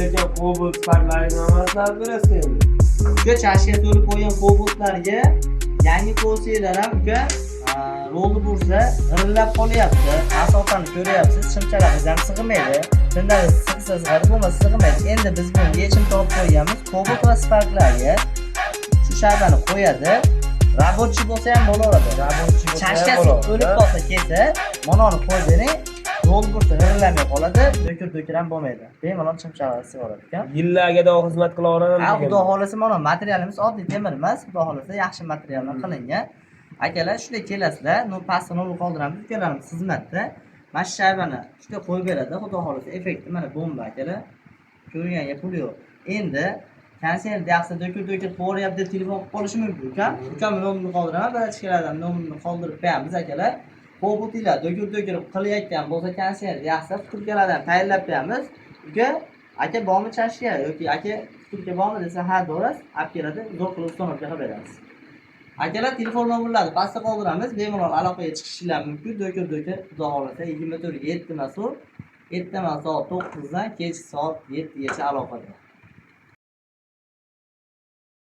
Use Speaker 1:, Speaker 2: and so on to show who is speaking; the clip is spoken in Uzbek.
Speaker 1: Qo'ylayotgan Cobalt Spark'larga nima maslahat berasiz endi?
Speaker 2: Uka, chashka to'lib qo'ygan Cobaltlarga yangi qo'ysanglar ham, uka, rolni bursa g'irillab qolyapti. Masofani ko'ryapsiz, shimchalaringiz ham sig'maydi. Tindari sig'sa sig'adi, bo'lmasa sig'maydi. Endi biz bunga yechim topib qo'yganmiz. Cobalt va Sparklarga shu shaybani qo'yadi. Рабочий bo'lsa ham bo'laveradi.
Speaker 1: Рабочий bo'lsa ham
Speaker 2: Chashkasi
Speaker 1: bo'laveradi.
Speaker 2: O'lib qolsa kelsa, manoni qo'yib bering, rol bursa g'irillamay qoladi, do'kir do'kir ham bo'lmaydi. Bemalol shimchalar sig'averadi, uka.
Speaker 1: Yillarga davom xizmat qila olaman
Speaker 2: Ha,
Speaker 1: degan.
Speaker 2: Xudo xohlasa, mana materialimiz oddiy temir emas, xudo xohlasa, yaxshi materialdan qilingan. Akalar, shunday kelasizlar, ну, pastda nomer qoldiramiz, ukalarimiz xizmatda. Mana shu shaybani shunday qo'yib beradi, xudo xohlasa, effekti mana bomba, akalar. Ko'rganga pul yo'q. Endi konditsioner yaxshi do'kir do'kir qilyapti deb telefon qilib qolishi mumkin, ukam. Ukamni nomerini qoldiraman, братишка lardan nomerini qoldirib qo'yamiz, akalar. Cobaltlar do'kir do'kir qilayotgan bo'lsa konditsioner yaxshi, втулка lardan tayyorlab qo'yamiz. Uka, aka, bormi chashka yoki aka, втулка bormi desa, ha do'rasiz, olib keladi, zo'r qilib установка qilib beramiz. Akalar, telefon nomerlarini pastda qoldiramiz, bemalol aloqaga chiqishinglar mumkin. Do'kir do'kir, xudo xohlasa, 24 7 mas'ul. Ertaman soat 9 dan kechki soat 7 gacha aloqada.